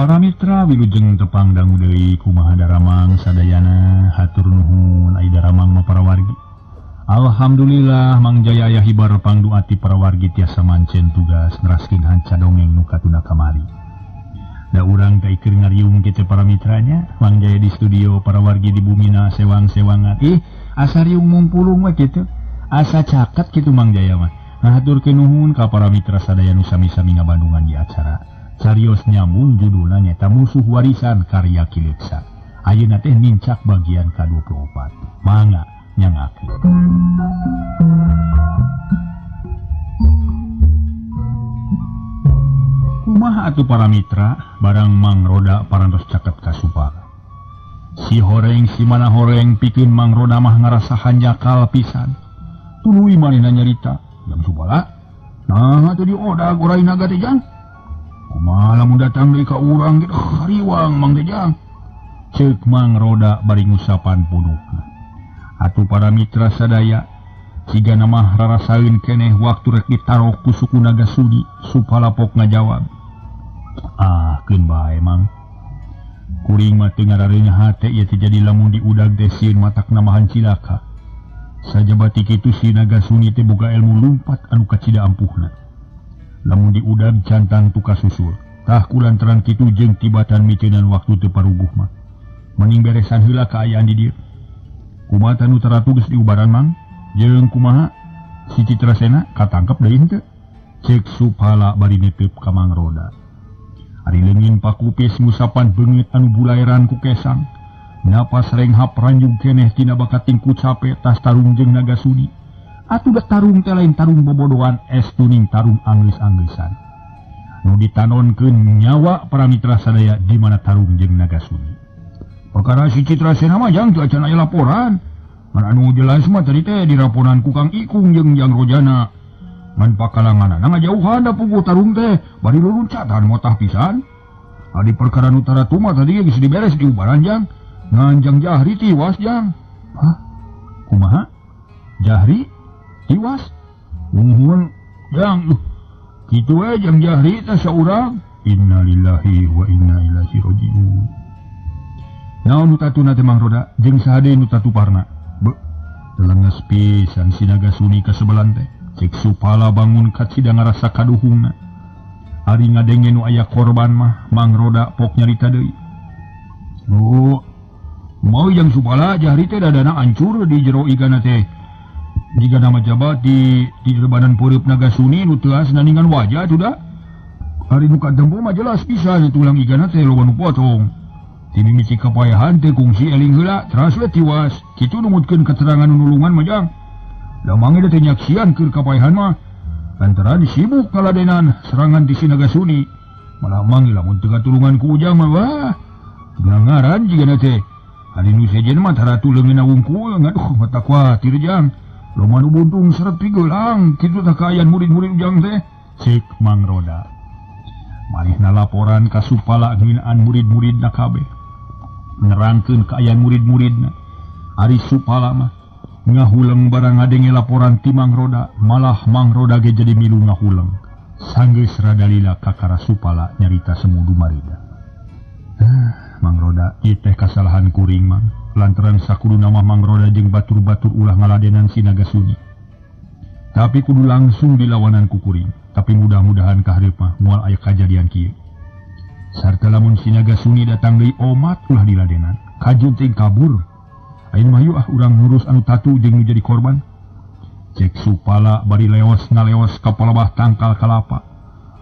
Para mitra wilujeng tepang dangu deui kumaha daramang sadayana hatur nuhun ai daramang mah para wargi. Alhamdulillah Mang Jaya aya hibar pangduati para wargi tiasa mancen tugas neraskeun hanca dongeng nu katuna kamari. Da urang teh keur ngariung kitu para mitranya, Mang Jaya di studio para wargi di bumina sewang-sewangan. Ih, asa riung mumpulung we kitu. Asa caket kitu Mang Jaya mah. Nah haturkeun nuhun ka para mitra sadaya nu sami-sami ngabandungan di acara. Carios nyambung judulna nyata Musuh Warisan karya Ki Leksa. Ayeuna teh nincak bagian ka-24. Mangga nyangakeun. Kumaha atuh para mitra barang Mang Roda parantos caket ka Supala. Si horeng si mana horeng pikeun Mang Roda mah ngarasa hanjakal pisan. Tuluy manehna nyarita, "Jang Supala, nah atuh diodag orai naga teh jang. Kumaha lamun datang deui ka urang gitu, hariwang Mang teh jang." Ceuk Mang Roda bari ngusapan punukna. Atuh para mitra sadaya, cigana mah rarasaeun keneh waktu rek ditarok ku suku naga sudi, Supala pok ngajawab. Ah, keun bae Mang. Kuring mah teu ngarareunah hate ieu teh jadi lamun diudag teh sieun matak namahan cilaka. Sajabati kitu si naga suni teh boga ilmu lumpat anu kacida ampuhna. Lamun diudag cantang tu kasusul. Tah kulantaran kitu jeung tibatan miceunan waktu teu paruguh mah. Mending beresan heula kaayaan di dieu. Kumaha nu taratu geus diubaran Mang? Jeung kumaha si Citrasena katangkep deui henteu? Ceuk Supala bari nitip ka Mang Roda. Ari leungin pakupis ngusapan beungeut anu bulaeran ku kesang. Napas renghap ranjug keneh tina bakating ku cape tas tarung jeung naga suni. Atuh da tarung teh lain tarung bobodoan es tuning tarung anggeus-anggeusan. Nu ditanonkeun nyawa para mitra sadaya di mana tarung jeung naga suni. Perkara si Citrasena mah jang teu acan aya laporan. Ngan anu jelas mah tadi teh diraponan ku Kang Ikung jeung Jang Rojana. Ngan pakalanganana ngajauhan da puguh tarung teh bari luluncatan motah pisan. Adi perkara nu taratu mah tadi geus diberes di ubaran jang. Ngan Jang Jahri tiwas jang. Hah? Kumaha? Jahri tiwas? Nuhun jang. Kitu we Jang Jahri teh saurang. Innalillahi wa inna ilaihi rajiun. Naon nu tatuna teh Mang Roda jeung saha deui nu tatu parna? Beuh, telenges pisan si naga suni kasebelan teh. Cek Supala bangun kacida ngarasa kaduhungna. Ari ngadenge nu aya korban mah Mang Roda pok nyarita deui. Oh, mau Jang Supala Jahri teh dadana hancur di jero igana teh. Jika nama jabat di rebanan pureup naga suni nu teuas nandingan wajah tuh da. Ari nu katempo mah jelas pisan tulang igana teh loba nu potong. Ti mimiti kapayahan teh kungsi eling heula teras we tiwas. Kitu numutkeun keterangan nu nulungan mah jang. Da mange teh nyaksian keur kapayahan mah. Lantaran sibuk ngaladenan serangan ti si naga suni. Malah mange lamun teu katulungan ku ujang mah wah. Ngaran jigana teh. Ari nu sejen mah taratu leungeunna wungkul ngaduh mata kuatir jang. Loba nu buntung seret pigelang kitu tah kaayaan murid-murid ujang teh. Ceuk Mang Roda. Manehna laporan ka Supala ngeunaan murid-muridna kabeh. Nerangkeun kaayaan murid-muridna. Ari Supala mah ngahuleng barang ngadenge laporan ti Mang Roda, malah Mang Roda ge jadi milu ngahuleng. Sanggeus rada lila kakara Supala nyarita semu dumarida. Mang Roda, ieu teh kasalahan kuring Mang. Lantaran sakuduna mah Mang Roda jeung batur-batur ulah ngaladenan si naga sunyi. Tapi kudu langsung dilawanan ku kuring. Tapi mudah-mudahan kahareup mah moal aya kajadian kieu. Sarta lamun si naga sunyi datang deui omat ulah diladenan. Kajunting kabur. Ayeuna mah yuk ah urang ngurus anu tatu jeung nu jadi korban. Cek Supala bari leos ngaleos ka palebah tangkal kalapa.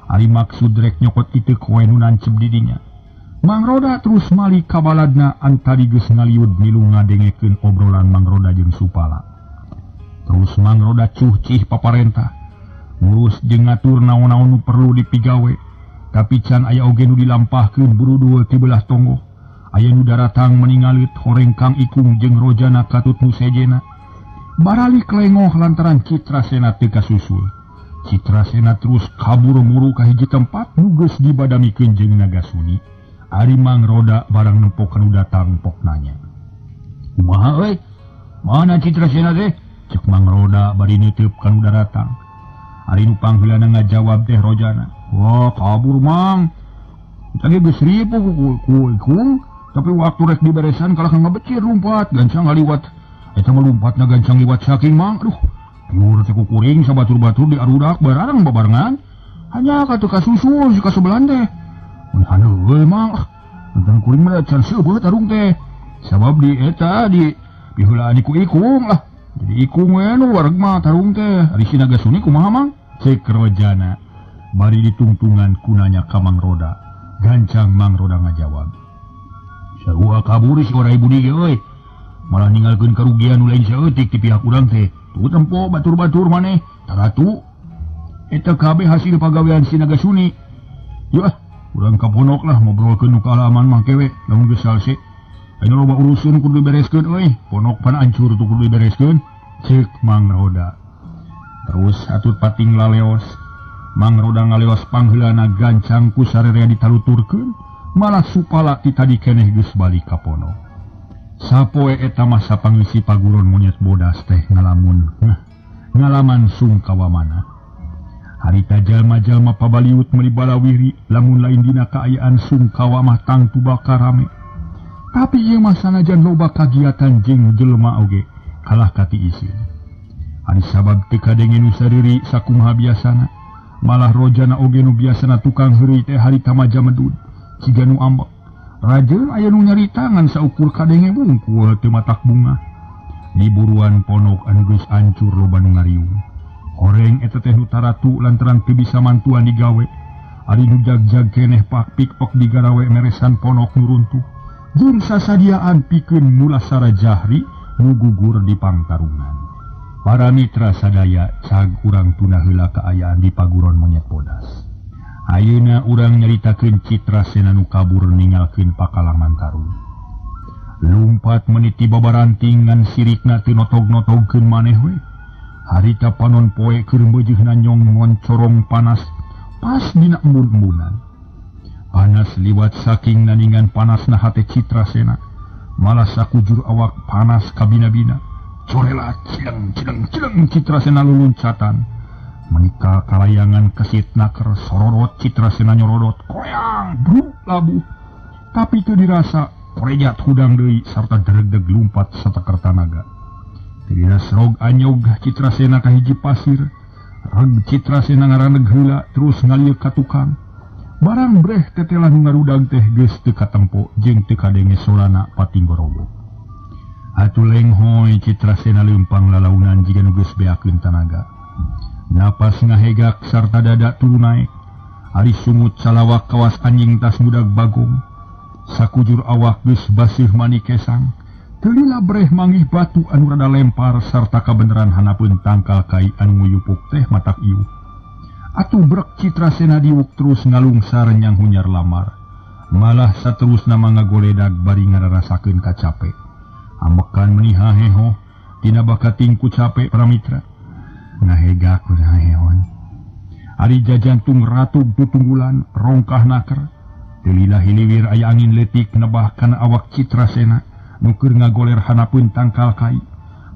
Ari maksud rek nyokot iteuk we nu nancep di dinya. Mang Roda terus malik ka baladna antari geus ngaliud milu ngadengekeun obrolan Mang Roda jeung Supala. Terus Mang Roda cuh-cih paparentah. Ngurus jeung ngatur naon-naon nu perlu dipigawe. Tapi can aya oge nu dilampahkeun burudul ti belah tonggoh. Aya nu daratang meningalit horeng Kang Ikung jeung Rojana katut nu sejena. Baralik lengoh lantaran Citrasena teu kasusul. Citrasena terus kabur muru ka hiji tempat nu geus dibadamikeun jeung naga suni. Ari Mang Roda barang nempo kanu datang pok nanya. Kumaha euy? Mana Citrasena teh? Cek Mang Roda bari niteup kanu daratang. Ari nu pangheulana ngajawab teh Rojana. Wah, kabur Mang. Eta ge geus ripuh ku ikung, tapi waktu rek diberesan kalah ngabecir lumpat gancang ngaliwat. Eta mah lumpatna gancang liwat saking mang. Aduh, piur teh ku kuring sabatur-batur diarudak barareng babarengan. Hanya ka teu kasusul si kasebelan teh. Mun haneul mang. Tentang kuring mah can seubeut tarung teh. Sabab di eta di piheulaan ku ikung lah. Jadi ikung we nu wareg mah tarung teh. Ari si Nagasuni kumaha mang? Cek Rojana. Bari ditungtungan kunanya ka Mang Roda. Gancang Mang Roda ngajawab. Sarua kabur si orai budi ge euy. Malah ninggalkeun karugian nu lain saeutik ti pihak urang teh. Tuh tempo batur-batur maneh taratu. Eta kabeh hasil pagawean si Nagasuni. Yeuh ah, urang ka ponok lah ngobrolkeun nu kaalaman mah kewe lamun geus salse. Ayeuna loba urusan kudu dibereskeun euy. Ponok pan hancur tuh kudu dibereskeun. Ceuk Mang Roda. Terus atut pating laleos. Mang Roda ngaleos pangheulana gancang ku sarerea ditaluturkeun, malah supala ti tadi keneh geus balik ka ponok. Sapoe eta mah sapangisi paguron monyet bodas teh ngalamun. Ngalaman sungkawa mana. Harita jalma-jalma pabaliut meuli balawiri lamun lain dina kaayaan sungkawa mah tangtu bakal rame. Tapi ieu mah sanajan loba kagiatan jeung jelema oge kalah ka ti isin. Ari sabab teu kadenge nu sariri sakumaha biasana, malah Rojana oge nu biasana tukang heureuy teh harita majamedud siga nu ambek. Rajeun aya nu nyarita ngan saukur kadenge wungkul teu matak bunga. Di buruan ponok anu geus ancur loba nu ngariung. Horeng eta teh nu taratu lantaran teu bisa mantuan digawe. Ari nu jag-jag keneh pak pikpok digarawe meresan ponok nu runtuh. Jeung sasadiaan pikeun mulasara jahri nu gugur di pangtarungan. Para mitra sadaya cag urang tunda heula kaayaan di paguron monyet bodas. Ayeuna urang nyaritakeun Citrasena nu kabur ninggalkeun pakalaman tarung. Lumpat meniti babaranting ngan sirikna teu notog-notogkeun maneh we. Harita panon poe keur meujeuhna nyong moncorong panas pas dina embun-embunan. Panas liwat saking naningan panasna hate Citrasena. Malah sakujur awak panas kabina-bina. Corelat cileng cileng cileng Citrasena luluncatan. Menika kalayangan kesit naker sororot Citrasena nyorodot koyang bruk labuh. Tapi teu dirasa korejat hudang deui sarta deregdeg lumpat sateker tanaga. Teu dirasa rog anyog Citrasena ka hiji pasir. Reg Citrasena ngaraneg heula terus ngalieu ka tukang. Barang breh tetelah nu ngarudag teh geus teu katempo jeung teu kadenge sorana patinggorogo. Atuh lenghoy Citrasena leumpang lalaunan jiga nu geus beakeun tanaga. Napas ngahegak sarta dada tulu naek. Ari sungut salawak kawas anjing tas mudag bagong. Sakujur awak geus baseuh manikesang. Teu lila breh manggih batu anu rada lempar sarta kabeneran hanapeun tangkal kai anu nguyupuk teh matak ieu. Atuh brek Citrasena diuk terus ngalungsar nyang hunyar lamar. Malah saterusna mah ngagoledag bari ngararasakeun kacape. Ambekan meni haheho tina bakating ku cape para mitra. Ngahegak hahehon. Ari jajantung ratug tutunggulan rongkah naker. Teu lila hiliwir aya angin leutik nebah kana awak Citrasena nu keur ngagoler hanapeun tangkal kai.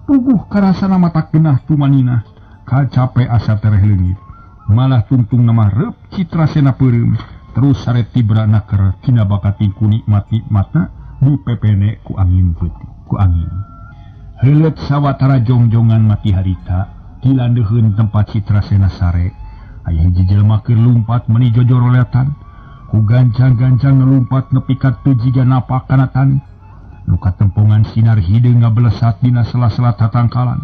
Puguh karasana matak genah tumaninah kacape asa tereh leungit. Malah tungtung nama reup Citrasena peureum terus saret tibra naker tina bakating ku nikmat-nikmatna dipepene ku angin peuting ku angin. Heuleut sawatara jongjongan mati harita dilandeuheun tempat Citrasena sare. Aya hiji jelema keur lumpat meuni jojoroletan. Ku gancang-gancang ngelumpat nepi ka teu jiga napak kana tani. Nu katempongan sinar hideung ngabelesat dina sela-sela tatangkalan.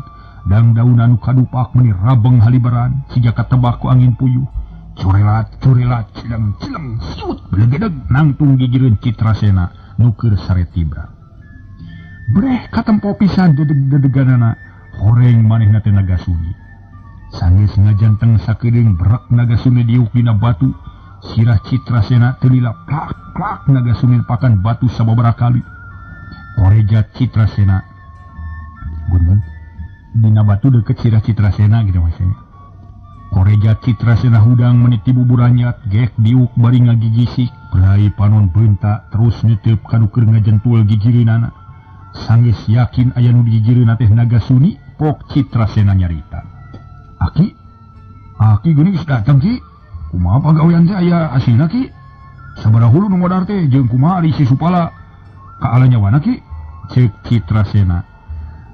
Dang-daunan nu kadupak meuni rabeng haliberan siga katebak ku angin puyuh. Corelat corelat cileng cileng siut belegedeg nangtung gigireun Citrasena nu keur sare tibra. Breh katempo pisan dedeg-dedeganana horeng manehna teh Nagasuni. Sanggeus ngajanteng sakedeung brek Nagasuni diuk dina batu. Sirah Citrasena teu lila plak-plak Nagasuni pakan batu sababaraha kali. Korejat Citrasena punten dina batu deket sirah Citrasena gitu maksudnya. Korejat Citrasena hudang meniti buburanyat gek diuk bari ngagigisik berai panon beunta terus nyeteup ka nu keur ngajentul gigireunana. Sanggeus yakin aya nu digigireunna teh Nagasuni, pok Citrasena nyarita. Aki, aki geuning geus datang ki. Kumaha pagawean teh aya hasilna ki? Sabaraha hulu nu ngodar teh jeung kumaha ari si Supala ka ala nyawana ki? Ceuk Citrasena.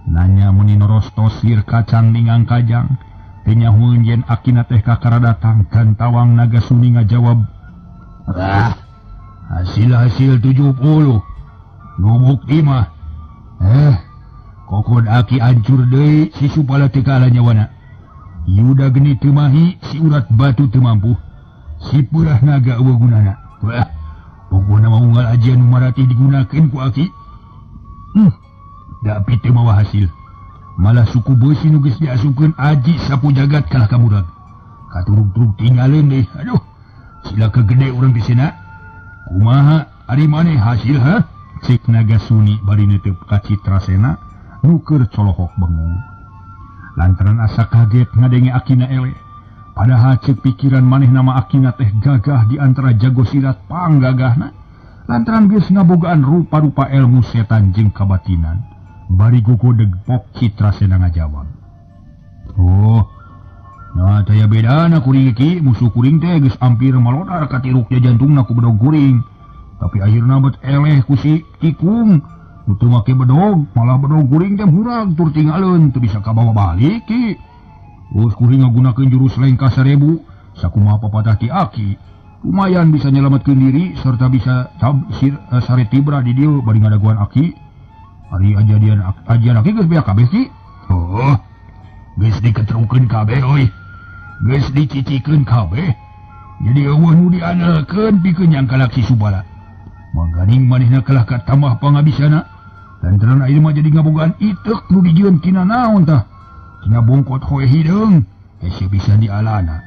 Nanya meni norostos lir kacang ningang kajang. Teu nyahueun yen akina teh kakara datang gantawang Nagasuni ngajawab. Ah, hasil-hasil 70. Nu bukti mah. Kokon aki ancur deui si Supala teu kaala nyawana. Yuda geni teu mahi, si urat batu teu mampu. Si purah naga eueuh gunana. Wah, pokona mah unggal ajian nu maratih digunakeun ku aki. Tapi teu mawa hasil. Malah suku beusi nu geus diasupkeun aji sapu jagat kalah ka murag. Katurug-turug tinggaleun deui. Aduh, silaka gede urang di sina. Kumaha ari maneh hasil ha? Cek Nagasuni bari neuteub ka Citrasena nu keur colohok bengong. Lantaran asa kaget ngadenge akina eleh. Padahal cek pikiran maneh nama akina teh gagah di antara jago silat panggagahna. Lantaran geus ngabogaan rupa-rupa ilmu setan jeung kabatinan. Bari gogodeg pok Citrasena ngajawab. Oh, nah taya bedana kuring ki, musuh kuring teh geus hampir malodar ka tiruknya jantungna ku bedog kuring. Tapi akhirna bet eleh ku si Kikung. Nu teu make bedog, malah bedog kuring teh murag tur tinggaleun teu bisa kabawa balik ki. Terus kuring ngagunakeun jurus lengkah 1000, sakumaha papatah ti aki. Lumayan bisa nyelametkeun diri serta bisa sare tibra di dieu bari ngadaguan aki. Ari ajian aki geus beak kabeh ki. Oh, geus diketrukeun kabeh euy. Geus dicicikeun kabeh. Jadi eueuh nu diandalkeun pikeun nyangkalak si Supala. Mangganing manehna kalah katambah pangabisana. Lantaran ayeuna mah jadi ngabogaan iteuk nu dijieun tina naon tah. Tina bongkot hoe hideung, hese bisa dialana.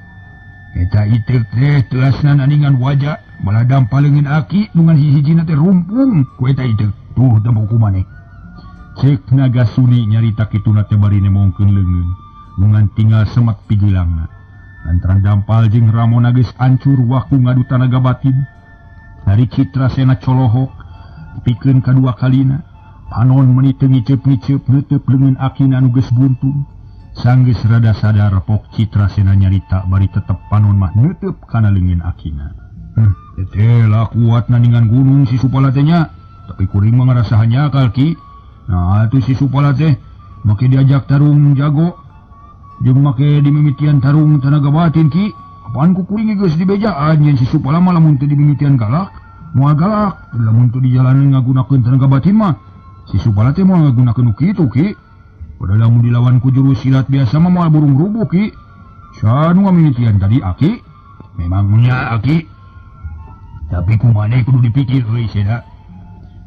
Eta iteuk teh teuasna naningan wajah, malah dampal leungeun aki nu ngan hiji-hijina teh rumpung ku eta iteuk. Tuh tempo ku maneh. Cek Nagasuni nyarita kituna teh bari nemongkeun leungeun, nu ngan tinggal semet pigeulangna. Lantaran dampal jeung ramona geus ancur waktu ngadu tanaga batin. Dari Citrasena colohok pikeun kadua kalina, panon meuni teu ngiceup-ngiceup neuteub leungeun akina nu geus buntung. Sanggeus rada sadar pok Citrasena nyarita bari tetep panon mah neuteub kana leungeun akina. Teh lah kuat naningan gunung si Supala teh nya, tapi kuring mah ngarasa hanjakal ki. Nah atuh si Supala teh make diajak tarung jago jeung make dimimitian tarung tenaga batin ki. Apaan ku kuring geus dibejaan yen si Supala mah lamun teu dimimitian galak, moal galak. Lamun teu di jalanan ngagunakeun tenaga batin mah si Supala teh moal ngagunakeun nu kitu ki. Padahal lamun dilawan ku jurus silat biasa mah moal burung rubuh ki. Sanu ngamimitian tadi aki? Memangnya aki. Tapi kumaneh kudu dipikir euy sena.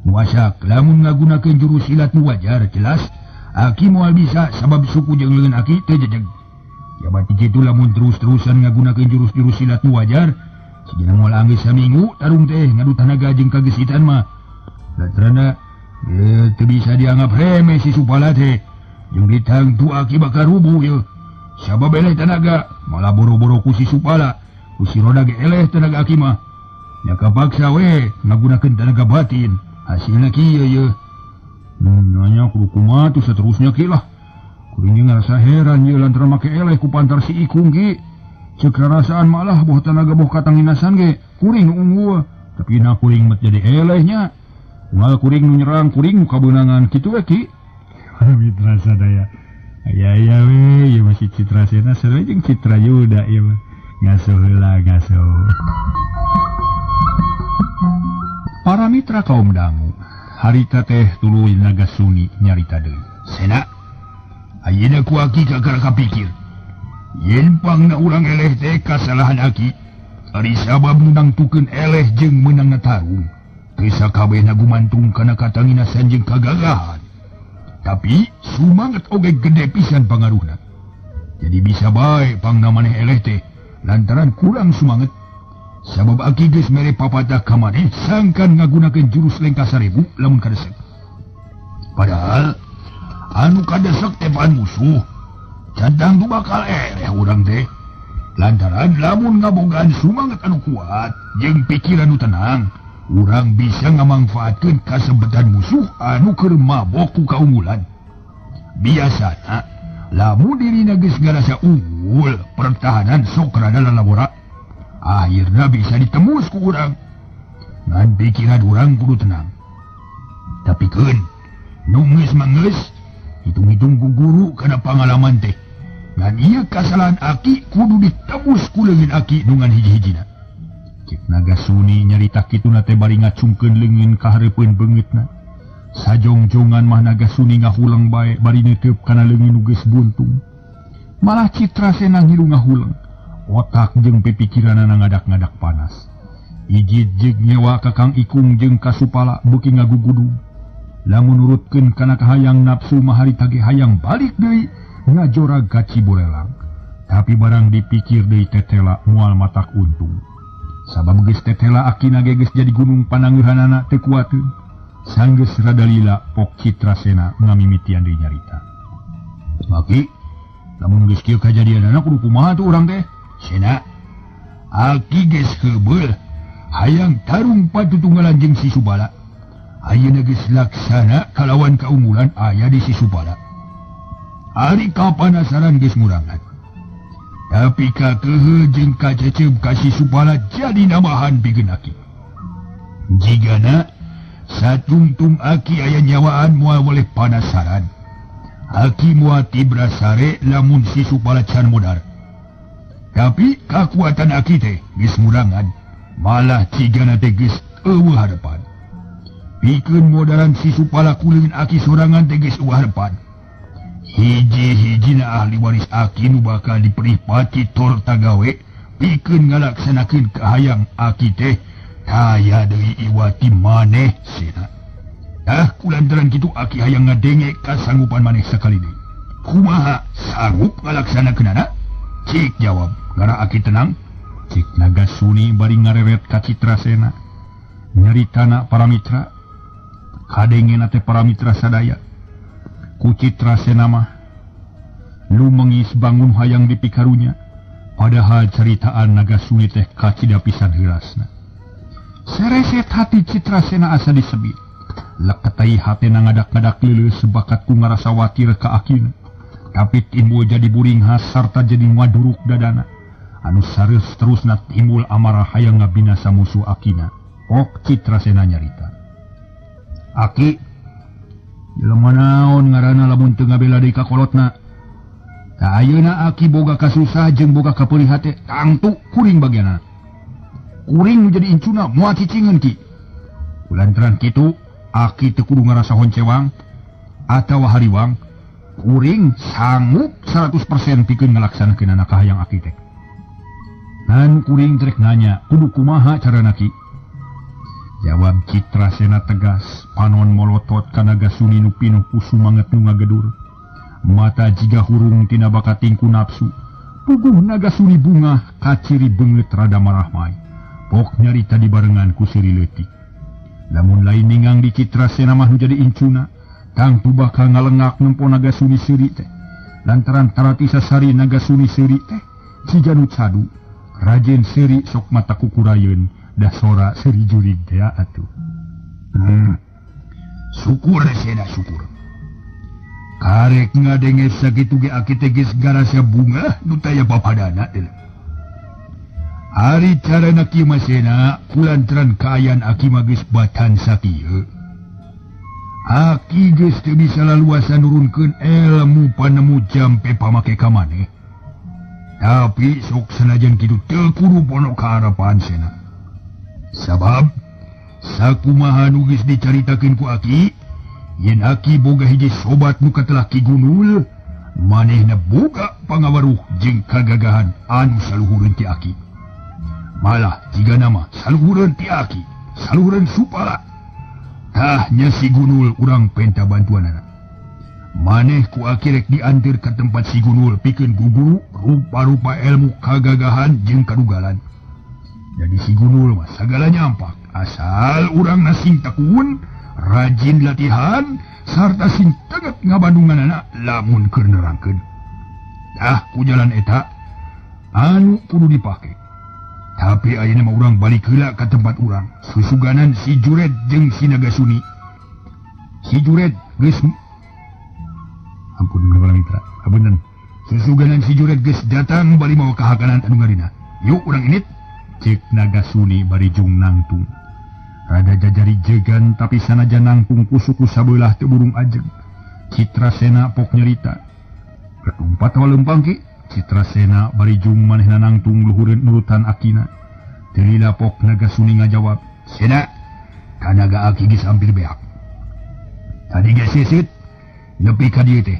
Muasak lamun ngagunakeun jurus silat nu wajar jelas aki moal bisa sabab suku jeung leungeun aki teu jejeg. Ya berarti kitu lamun terus-terusan ngagunakeun jurus-jurus silat nu wajar sigina moal anggeus saminggu tarung teh ngadu tanaga jeung kagesitan mah. Lantaran teu bisa dianggap remeh si Supala teh. Jeung ditangtu aki bakal rubuh yeuh. Sabab eleh tanaga malah boro-boro ku si Supala, ku si Roda ge eleh tanaga aki mah. Nya kapaksa we ngagunakeun tanaga batin. Hasilna kieu yeuh. Nanya kudu kumaha tuh seterusnya ki lah. Kuring ngarasa heran yeuh lantaran make eleh ku pantar si Ikung ki. Ceuk rarasaan malah boh tanaga boh katanginasan ge kuring nu unggul. Tapi na kuring met jadi elehnya. Unggal kuring nu nyerang kuring nu kabeunangan kitu we ki. Mitra sadaya. Aya aya we ieu masih Citrasena sarua jeung Citra Yuda ieu mah. Ngaso heula ngaso. Para mitra kaum dangu, harita teh tuluy Nagasuni nyarita deui. Sena, ayeuna ku aki kakara kapikir. Yen pangna urang eleh teh kasalahan aki. Ari sabab nu nangtukeun eleh jeung meunangna tarung. Teu sakabehna gumantung kana katanginasan jeung kagagahan. Tapi sumanget oge gede pisan pangaruhna. Jadi bisa bae pangna maneh eleh teh lantaran kurang sumanget. Sabab aki geus mere papatah ka maneh sangkan ngagunakeun jurus lengkah 1000 lamun kadesek. Padahal anu kadesek teh pan musuh. Cadang tu bakal eleh urang teh. Lantaran lamun ngabogaan sumanget anu kuat jeung pikiran nu tenang, urang bisa ngamangfaatkeun kasempetan musuh anu keur mabok ku kaunggulan. Biasana lamun dirina geus ngarasa unggul, pertahanan sok rada lalabora. Akhirna bisa ditembus ku urang. Ngan pikiran urang kudu tenang. Tapi keun nu geus mah geus, hitung-hitung ku guru kana pangalaman teh. Ngan ieu kasalahan aki kudu ditebus ku leungeun aki nu ngan hiji-hijina. Cek Nagasuni nyarita kituna teh bari ngacungkeun leungeun ka hareupeun beungeutna. Sajongjongan mah Nagasuni ngahuleng bae bari neuteup kana leungeun nu geus buntung. Malah Citrasena ngilu ngahuleng. Otak jeung pipikiranana ngadak-ngadak panas. Ijid jeung nyewa ka Kang Ikung jeung ka Supala beuki ngagugudug. Lamun nurutkeun kana kahayang nafsu mah harita ge hayang balik deui ngajorag ka Cibolelang. Tapi barang dipikir deui tetela moal matak untung. Sabab geus tetela akina ge geus jadi gunung panangeuhanana teu kuateun. Sanggeus rada lila pok Citrasena ngamimitian deui nyarita. Maki, lamun geus kieu kajadianana kudu kumaha tuh urang teh? Sena, aki geus heubeul hayang tarung patutunggalan jeung si Subala. Ayeuna geus laksana kalawan kaunggulan aya di si Subala. Ari kapanasaran geus ngurangan. Tapi kakeuheuh jeung kacecep ka si Subala jadi nambahan pikeun aki. Jigana satungtung aki aya nyawaan moal boleh panasaran. Aki moal tibra sare lamun si Supala can modar. Tapi kakuatan aki teh geus ngurangan, malah cigana teh geus eueuh harepan. Pikeun modaran si Supala ku leungeun aki sorangan teh geus eueuh harepan. Hiji-hijina ahli waris aki nu bakal diperipati torta gawe pikeun ngalaksanakeun kahayang aki teh taya deui iwati maneh sena. Tah kulantaran kitu aki hayang ngadenge kasanggupan maneh sakali deui. Kumaha sanggup ngalaksanakeunana? Cik jawab, gara aki tenang. Cik Nagasuni bari ngareret ka Citrasena. Nyaritana para mitra, kadengena teh para mitra sadaya. Ku Citrasena mah lumengis bangun hayang dipikarunya. Padahal ceritaan Nagasuni teh kacida pisan heurasna. Sereset hati Citrasena asa disebit. Leketai hatena ngadak-ngadak leuleus bakat ku ngarasa watir ka akina. Tapi timbul jadi buringhas sarta jadi ngaduruk dadana. Anu sareus terusna timbul amarah hayang ngabinasa musuh akina. Ok Citrasena nyarita. Aki, jelema naon ngaranna lamun teu ngabela deui ka kolotna. Tah ayeuna aki boga kasusah jeung boga kapeulih hate, tangtu kuring bagianna. Kuring nu jadi incuna moal cicingeun ki. Kulantaran kitu aki teu kudu ngarasa honcewang atawa hariwang. Kuring sanggup 100% pikeun ngalaksanakeun kahayang aki teh. Ngan kuring trek nanya, kudu kumaha carana ki? Jawab Citrasena tegas, panon molotot ka Nagasuni nu pinuh ku sumanget nu ngagedur. Mata jiga hurung tina bakating ku nafsu. Puguh Nagasuni bungah kaciri beungeut rada marahmai. Pok nyarita dibarengan ku siri leutik. Lamun lain ningang di Citrasena mah nu jadi incuna, tangtu bakal ngalengak nempo Nagasuni seuri teh. Lantaran taratisa sari Nagasuni seuri teh jiga nu cadu, rajin seuri sok mata kukurayeun dah sora seuri jurig teh atuh. Syukur sena syukur. Karek ngadenge sakitu ge aki teh geus garasa bungah nu taya papadana teh. Ari carana kieu mah sena kulantaran kaayaan aki mah geus batan sakieu. Aki geus teu bisa laluasa nurunkeun ilmu panemu jampe pamake ka maneh. Tapi sok sanajan kitu teu kudu pono kaarapan sena. Sabab sakumaha nu geus dicaritakeun ku aki, yen aki boga hiji sobat nu katelah Ki Gunul, manehna boga pangawaruh jeung kagagahan anu saluhureun ti aki. Malah jigana mah saluhureun ti aki, saluhureun Supala. Tah nya si Gunul urang penta bantuanana. Maneh ku aki rek diantir ka tempat si Gunul pikeun guguru rupa-rupa ilmu kagagahan jeung kadugalan. Jadi si Gunul mah sagala nyampak asal urang sing tekun, rajin latihan, sarta sing teget ngabandunganana lamun keur nerangkeun. Tah ku jalan eta anu kudu dipake. Tapi ayeuna mah urang balik heula ka tempat urang. Susuganan si Jured jeung si Nagasuni. Si Jured geus ampun para mitra, apunten. Susuganan si Jured geus datang bari mawa kahakanan anu ngarina. Yuk urang init. Cek Nagasuni bari jung nangtung. Rada jajari jegan tapi sanajan nangtung ku suku sabelah teu burung ajeg. Citrasena pok nyerita. Ketumpat wa lempang ki? Citrasena bari jung manehna nangtung luhureun nurutan akina. Teu lila pok Nagasuni ngajawab, "Sena, tanaga aki geus hampir beak. Tadi geus seuseut nepi ka dieu teh.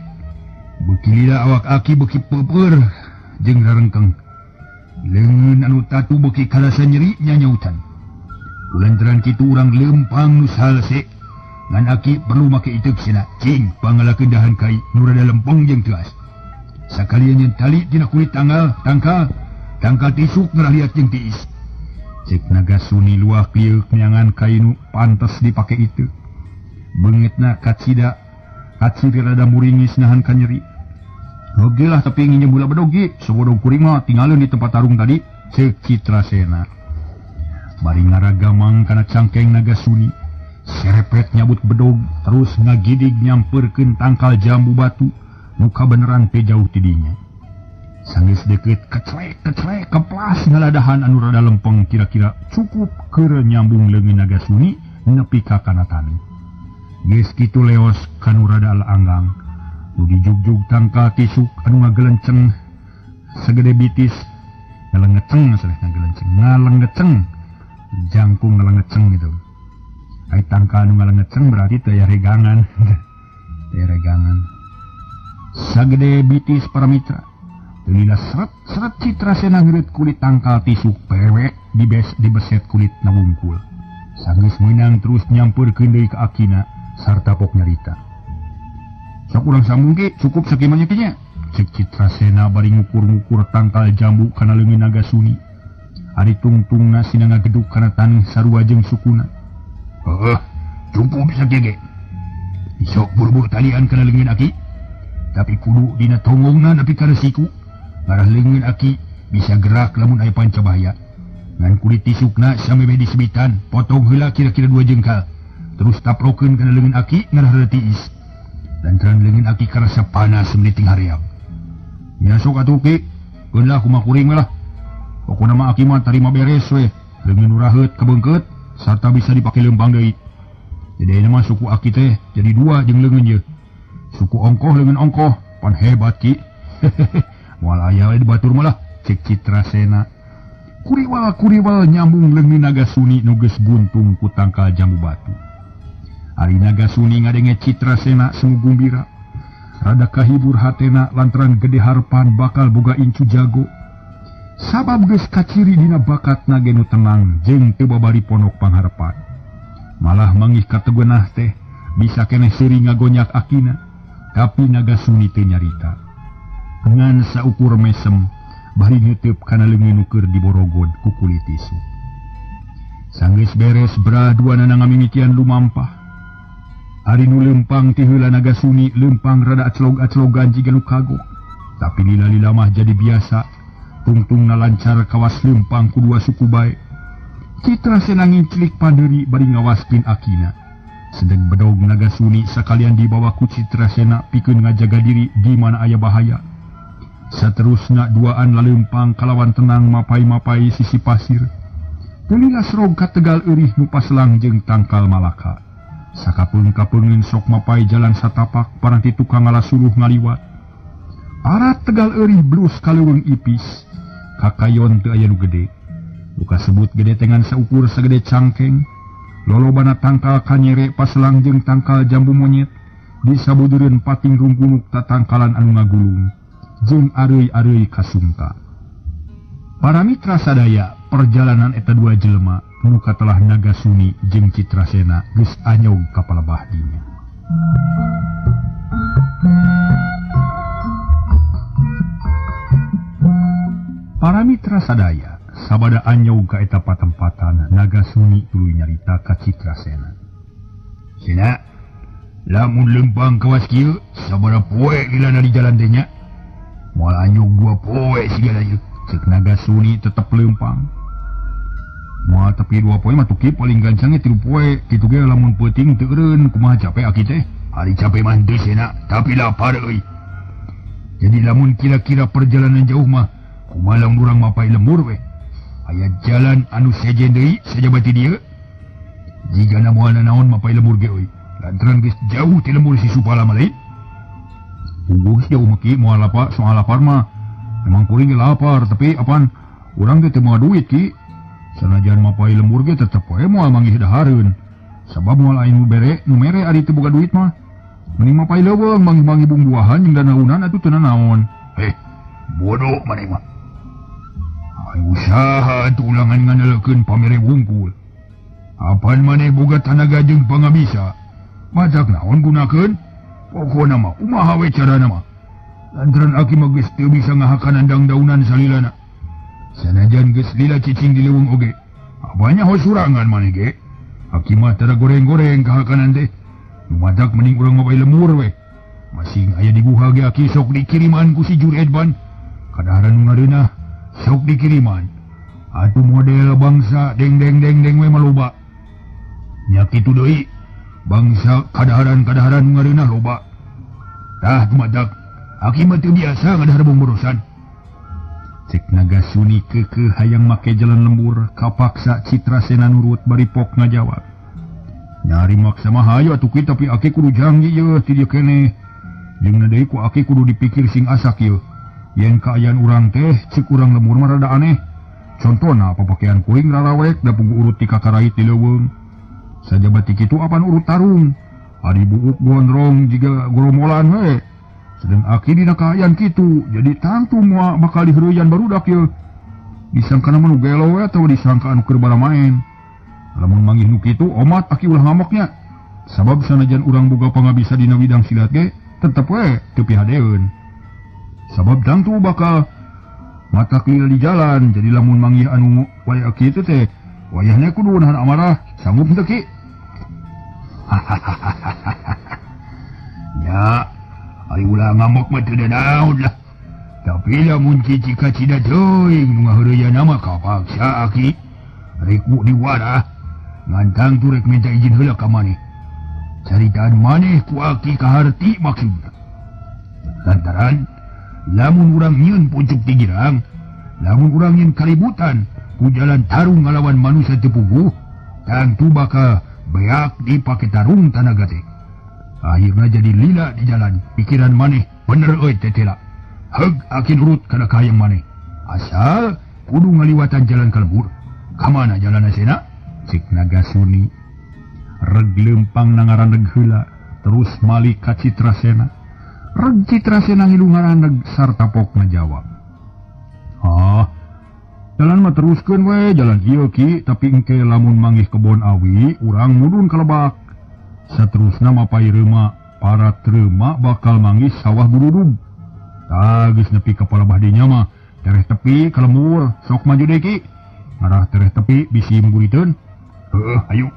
Beuki lila awak aki beuki peupeur jeung rarengkeng. Leungeun anu tatu beuki kalasa nyeri nyanyautan. Kulantaran kitu urang lempang nu salse. Ngan aki perlu make iteuk sena. Cing pangalakeun dahan kai nu rada lempeng jeung teuas. Sakalian nyen tali tina kulit tanggal, tangkal tisuk ngaraliat jeung tiis." Cek Nagasuni luah kieu neangan kai nu pantes dipake iteuk. Beungeutna kacida, kaciri rada muringis nahan ka nyeri. Oge lah tapi nginjem heula bedog ge, sobodog kuring mah tinggalin di tempat tarung tadi, cek Citrasena. Bari ngaragamang kana cangkeng Nagasuni, serepet nyabut bedog terus ngagidig nyamperkeun tangkal jambu batu, muka beneran teh jauh tidinya. Sanggeus deukeut kecrek-kecrek keplas ngaladahan anu rada lempeng kira-kira cukup keur nyambung leungeun Nagasuni nepi ka kana tani. Geus kitu leos kanu rada anggang. Nu dijugjug tangkal tisuk anu ngagelenceng sagede bitis, ngalengeceng masalah ngagelenceng, ngalengeceng jangkung ngalengeceng gitu. Ai tangkal anu ngalengeceng berarti teu aya regangan. Teu aya regangan. Sagede bitis para mitra. Teu lila seret-seret Citrasena ngeureut kulit tangkal tisuk pewek dibeset kulit na wungkul. Sanggeus meunang terus nyampeurkeun deui ka akina sarta pok nyarita. Sok urang sambung ki, cukup sakieu nya. Cek Citrasena bari ngukur-ngukur tangkal jambu kana leungeun Nagasuni. Ari tungtungna sina ngageduk kana taneuh sarua jeung sukuna. Heuh, cukup sakieu ge. Sok buru-buru talian kana leungeun aki. Tapi kudu dina tonggongna nepi kana siku. Ngarah leungeun aki bisa gerak lamun aya panca bahaya. Ngan kulit tisukna sameme disebitan, potong heula kira-kira 2 jengkal. Terus taprokeun kana leungeun aki ngarah rada tiis. Lantaran leungeun aki karasa panas meliting haream. Ya sok atuh ki, keun lah kumaha kuring we lah. Pokona mah aki mah tarima beres we. Leungeun nu raheut kabeungkeut sarta bisa dipake leumpang deui. Jadi ayeuna mah suku aki teh jadi 2 jeung leungeun ieu. Suku ongkoh leungeun ongkoh, pan hebat ki. Moal aya we di batur mah lah, cek Citrasena. Kuriwal-kuriwal nyambung leungeun Nagasuni nu geus buntung ku tangkal jambu batu. Ari Nagasuni ngadenge Citrasena semu gumbira. Rada kahibur hatena lantaran gede harpan bakal boga incu jago. Sabab geus kaciri dina bakatna ge nu tenang jeung teu babari ponok pangharepan. Malah mangih kategenah teh bisa keneh seuri ngagonyak akina, tapi Nagasuni teu nyarita. Ngan saukur mesem bari ngeuteub kana leungeun nu keur diborogod ku kulit tisu. Sanggeus beres brah duanana ngamimitian lumampah. Ari nu lempang ti heula Nagasuni lempang rada aclog-aclogan jiga nu kagok. Tapi lila-lila mah jadi biasa, tungtungna lancar kawas lempang ku dua suku bae. Citrasena nginclik pandeuri bari ngawaskeun akina. Sedeng bedog Nagasuni sakalian dibawa ku Citrasena pikeun ngajaga diri di mana aya bahaya. Saterusna duaan lalempang kalawan tenang mapai-mapai sisi pasir. Teu lila serog ka tegal eurih nu paslang jeung tangkal malaka. Sakapeung-kapeungeun sok mapai jalan satapak paranti tukang ngalasuluh ngaliwat. Arat tegal eurih blus kaleuweung ipis. Kakayon teu aya nu gede. Nu kasebut gede tengan saukur sagede cangkeng. Lolobana tangkal kanyere paslang jeung tangkal jambu monyet. Disabudureun pating rungkunuk tatangkalan anu ngagulung jeung areuy-areuy kasungka. Para mitra sadaya, perjalanan eta dua jelema nu katelah Nagasuni jeung Citrasena geus anyog ka palebah dinya. Para mitra sadaya, sabada anyog ka eta patempatan, Nagasuni tuluy nyarita ka Citrasena. "Sena, lamun lempang kawas kieu, sabada poe lilana di jalan teh nya. Moal anyog dua poe sigana ieu." Cek Nagasuni tetep lempang. Moal tepi 2 poe mah tuh paling gancangnya 3 poe. Kitu ge lamun peuting teu eureun kumaha capek aki teh. Ari capek mah henteu sena, tapi lapar euy. Jadi lamun kira-kira perjalanan jauh mah kumaha lamun urang mapai lembur we. Aya jalan anu sejen deui sajaba ti dieu. Jigana moal nanaon mapay lembur ge euy. Lantaran geus jauh ti lembur si Supala mah lain. Puguh jauh mah ki moal lapar, soal lapar mah. Emang kuring ge lapar, tapi apaan urang ge teu moal duit ki. Sanajan mapay lembur ge tetep we moal manggih dahareun. Sabab moal aya nu bere, nu mere ari teu boga duit mah. Mending mapay leuweung manggih-manggih bumbuahan jeung danaunan atuh teu nanaon. Bodoh maneh mah. Ai usaha atuh ulangan ngandalkeun pamere wungkul. Apan maneh boga tanaga jeung pangabisa. Matak naon gunakeun? Pokona mah kumaha we carana mah. Lantaran aki mah geus teu bisa ngahakanan dangdaunan salilana. Sanajan geus lila cicing di leuweung oge. Abanya ho surangan maneh ge. Aki mah tara goreng-goreng kahakanan teh. Nu matak mending urang mah bae lemur we. Masing aya di guha ge aki sok dikiriman ku si Jur Edban. Kadaharan nu ngareunah sok dikiriman. Atuh model bangsa deng deng deng deng we mah loba. Nya kitu deui bangsa kadaharan-kadaharan nu ngareunah loba. Tah tumadak aki mah teu biasa ngadahar bomborosan. Cek Nagasuni keukeuh hayang make jalan lembur kapaksa Citrasena nurut bari pok ngajawab. Nyari maksa mah hayu atuh ki tapi aki kudu janji yeuh ti dieu keneh. Jeung deui ku aki kudu dipikir sing asak yeuh. Yen kaayaan urang teh cek urang lembur mah rada aneh. Contona papakaian kuring rarawek da pugu urut ti kakarait di leuweung. Sajaba ti kitu apan urut tarung. Ari buuk gondrong jiga goromolan we. Sedang aki dina kaayaan kitu, jadi tangtu moal bakal diheureuyaan barudak yeuh. Disangkana mah nu gelo we atawa disangka anu keur baramaen. Lamun manggih nu kitu omat aki ulah ngamoknya. Sabab sanajan urang boga pangabisa dina widang silat ge, tetep we teu pihadeun. Sabab tangtu bakal matak lila di jalan, jadi lamun manggih anu wae aki itu teh wayahnya kudu nahan amarah, sanggup henteu ki? Ya, ari ulah ngamok mah teu naon lah. Tapi lamun cici kacida teuing nu ngaheureuyana mah kapaksa aki. Rek bu diwarah, ngantang tu rek minta izin heula ka maneh. Caritaan maneh ku aki kaharti maksudna. Lantaran lamun urang nyieun pucuk ti girang, lamun urang nyieun kaributan ku jalan tarung ngalawan manusia teu puguh, tangtu bakal beak dipake tarung tanaga teh. Akhirna jadi lila di jalan, pikiran maneh bener euy tetela. Heug aki nurut kana kahayang maneh. Asal kudu ngaliwatan jalan ka lembur. Kamana jalanna sena? Cek Nagasuni. Reg leumpang na ngaraneg heula, terus malik ka Citrasena. Reg Citrasena ngilu ngaraneg sarta pok ngajawab. Ah, jalan mah teruskeun we jalan ieu ki, tapi engke lamun manggih kebon awi, urang mudun ka lebak. Saterusna mapay reuma, para reuma bakal manggih sawah gurudug. Tah geus nepi ka palebah dinya mah, tereh tepi ka lembur, sok maju deui ki. Ngarah tereh tepi bisi muguriteun. Heuh, ayo.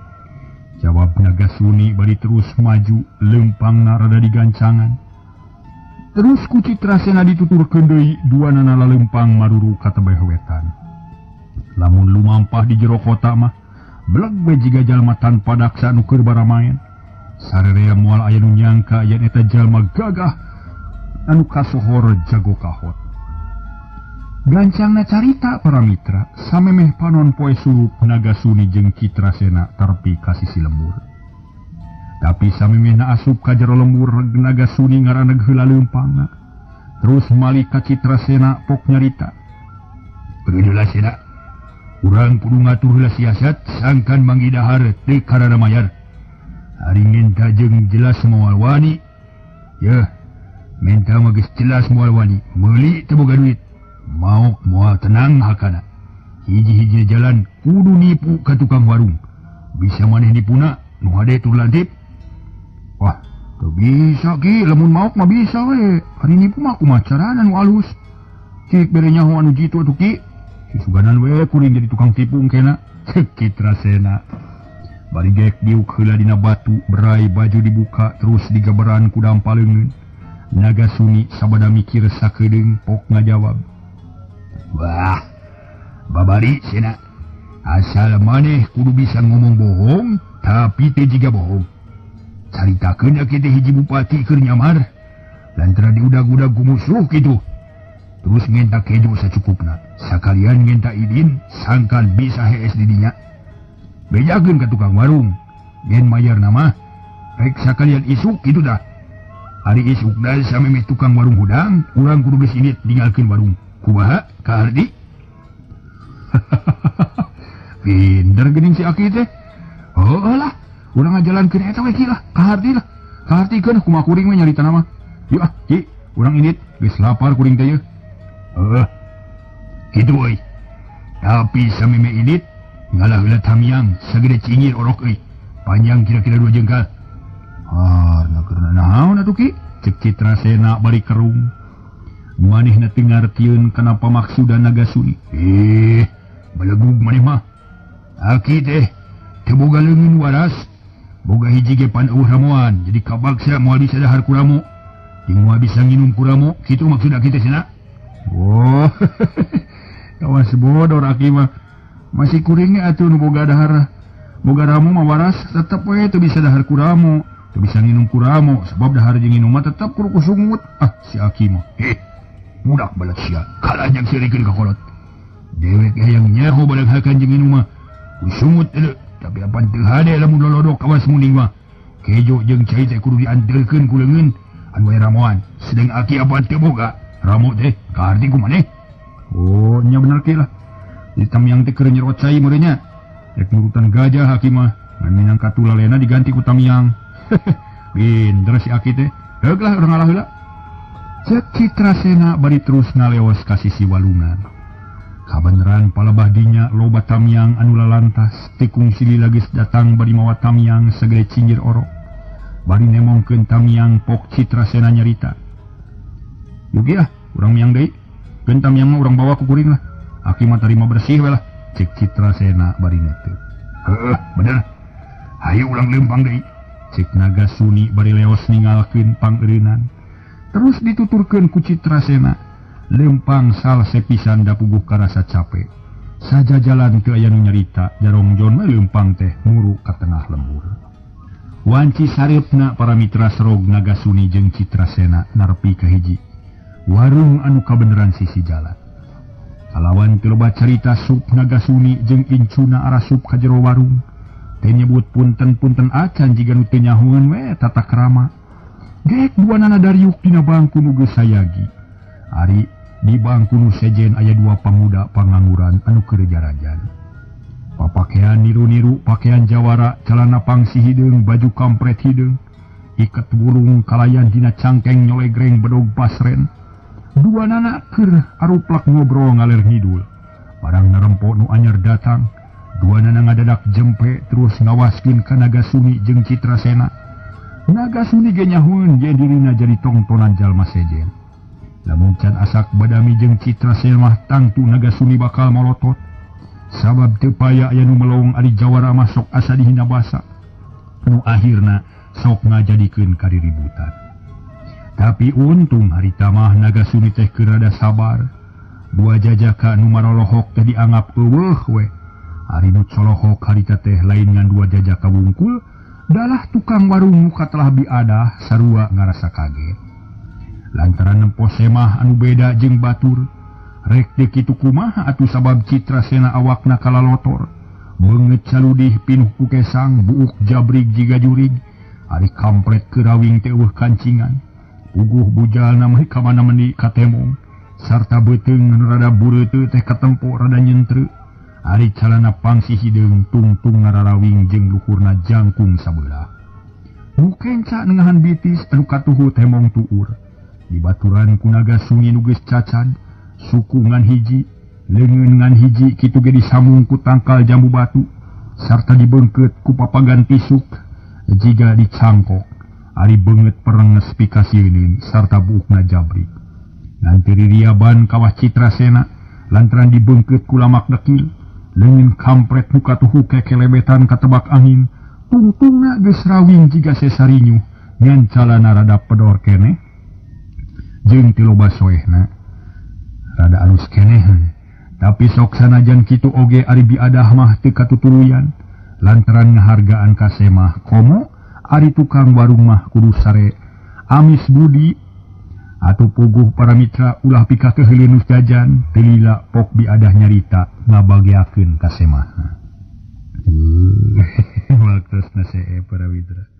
Jawab Nagasuni bari terus maju, leumpangna rada digancangan. Terus ku Citrasena dituturkeun deui duanana laleumpang maruru ka tebeh wetan. Lamun lumampah di jero kota mah, beleg we jiga jalma tanpa daksa nu keur baramaen. Sarerea moal aya nu nyangka yen eta jalma gagah anu kasohor jago kahot. Gancangna carita para mitra, samemeh panon poe sulup Nagasuni jeung Citrasena tarpi ka sisi lembur. Tapi samemehna asup ka jero lembur, Nagasuni ngaraneg heula leumpangna. Terus malik ka Citrasena pok nyarita. Beuneulah sena, urang kudu ngatur heula siasat sangkan manggih dahar teu karana mayar. Ari menta jeung jelas moal wani. Yeuh, menta mah geus jelas moal wani, meuli teu boga duit. Maok moal tenang hakana. Hiji-hiji jalan kudu nipu ka tukang warung. Bisa maneh nipuna nu hade tur lantip. Wah, teu bisa ki, lamun maok mah bisa we. Ari nipu mah kumaha carana nu alus. Cik bere nyaho anu jitu atuh ki. Susuganan we kuring jadi tukang tipu engkena. Cek Citrasena. Bari gek diuk heula dina batu, berai baju dibuka terus digaberan ku dampaleungeun. Nagasuni sabada mikir sakedeung pok ngajawab. Wah, babari sena. Asal maneh kudu bisa ngomong bohong, tapi teu jiga bohong. Caritakeun aki teh hiji bupati keur nyamar, lantaran diudag-udag ku musuh kitu. Terus ngenta kejo sacukupna, sakalian ngenta idin sangkan bisa hees di dinya. Bejakeun ka tukang warung, Gen mayar nama rek sakalian isuk kitu dah. Ari isuk dah samemeh tukang warung hudang, urang kudu geus indit ninggalkeun warung. Kumaha Ka Hardi? Pinter geuning si Aki teh. Heueuh lah, urang ngajalankeun eta we Ki lah, Ka Hardi lah. Ka Hardi keun kumaha kuring we nyarita nama. Yuk ah, Ki, urang indit geus lapar kuring teh yeuh. Heueuh. Kitu euy. Tapi samemeh indit ngalah heula tamiang sagede cingir orok euy. Panjang kira-kira 2 jengkal. Ah, keur naon atuh Ki? Cek Citrasena bari kerung. Manehna teu ngartieun kenapa maksudan Nagasuni. Belegug maneh mah. Aki teh teu boga leungeun waras. Boga hiji ge pan eueuh ramuan, jadi kabaksa moal bisa dahar ku ramu. Jeung moal bisa nginum ku ramu, kitu maksud aki teh cenah. Oh. Kawas bodor aki mah. Masih kuringnya atuh nu boga dahar. Boga ramu mah waras tetep we teu bisa dahar ku ramu. Teu bisa nginum ku ramu, sebab dahar jeung nginum mah tetep kudu kusungut. Ah, si aki mah. Budak balat sia, kalah jang seurikeun ka kolot. Dewek hayang nyaho balag hakan jeung nginum mah. Kusungut deuleu, tapi apan teu hade lamun lolodok kawas muning mah. Kejo jeung cai teh kudu dianterkeun ku leungeun anu aya ramuan. Sedeng aki apan teu boga ramu teh kaharti ku maneh. Oh, nya bener ki lah. Di tamiang teh keur nyerot cai meureun nya. Rek nurutan gajah aki mah, ngan minang katulalena diganti ku tamiang. Pinter si aki teh. Heug lah urang ngalah heula. Cek Citrasena bari terus ngaleos ka sisi walungan. Kabeneran palebah dinya loba tamiang anu lalantas tikung silila geus datang bari mawa tamiang sagede cinggir orok. Bari nemongkeun tamiang pok Citrasena nyarita. Yugi ah, urang miang deui. Keun tamiang mah urang bawa ku kuring lah. Aki mah tarima bersih we lah. Cek Citrasena bari neteu. Heueuh, bener. Hayu urang leumpang deui. Cek Nagasuni bari leos ninggalkeun pangeureunan. Terus dituturkeun ku Citrasena. Lempang salse pisan dapuguh karasa capek. Saja jalan teu aya nu nyarita, jarongjon we lempang teh muru ka tengah lembur. Wanci sareupna para mitra serog Nagasuni jeung Citrasena narpi ka hiji warung anu kabeneran sisi jalan. Kalawan teu loba carita sup Nagasuni jeung incuna arasup ka jero warung. Teu nyebut punten-punten acan jiga nu teu nyahoeun we tata krama. Geek duanana dariuk dina bangku nu geus sayagi. Ari di bangku nu sejen aya dua pamuda pangangguran anu keur jarajan. Papakean niru-niru pakaian jawara, celana pangsi hideung, baju kampret hideung, iket burung kalayan dina cangkeng nyolegreng bedog pasren. Dua nana keur aruplak ngobrol ngaler ngidul. Barang narempo nu anyar datang, dua nana ngadadak jempe terus ngawaskeun ka Nagasuni jeung Citrasena. Nagasuni ge nyahueun ye dirina jadi tongtonan jalma sejen. Lamun can asak badami jeung Citrasena mah tangtu Nagasuni bakal molotot. Sabab teu paya aya nu melong ari jawara mah sok asa dihina basa. Nu akhirna sok ngajadikeun kariributan. Tapi untung harita mah Nagasuni teh keur rada sabar. Dua jajaka nu marolohok teh dianggap eueuh we. Ari nu colohok harita teh lain ngan dua jajaka wungkul, dalah tukang warung nu katelah biadah sarua ngarasa kaget. Lantaran nempo semah anu beda jeung batur, rek teu kitu kumaha atuh sabab Citrasena awakna kalalotor. Beungeut caludih pinuh ku kesang, buuk jabrig jiga jurig, ari kampret keurawing teh eueuh kancingan. Puguh bujalna mah ka mana meuni katemong, sarta beuteung nu rada bureuteu teh katempo rada nyentreu. Ari calana pangsi hideung tungtung ngararawing jeung luhurna jangkung sabelah. Nu kenca nengahan bitis anu katuhu temong tuur. Dibaturan ku Nagasuni nu geus cacad, suku ngan hiji, leungeun ngan hiji kitu ge disambung ku tangkal jambu batu, sarta dibeungkeut ku papagan tisuk jiga dicangkok. Ari beungeut perenges pikasieun sarta buukna jabrik. Ngan teu ririaban kawah Citrasena lantaran dibeungkeut ku lamak dekil, leungeun kampret nu katuhu kekelebetan katebak angin, tungtungna geus rawing jiga sesarinyu ngan calana rada pedor keneh jeung teu loba soehna. Rada alus keneh, tapi sok sanajan kitu oge ari biadah mah teu katutuluyan lantaran ngahargaan ka semah komo ari tukang warung mah kudu sare amis budi atuh puguh para mitra ulah pika keuheuleun nu jajan teu lila pok biadah nyarita ngabageakeun ka semahna. Waktosna see para mitra.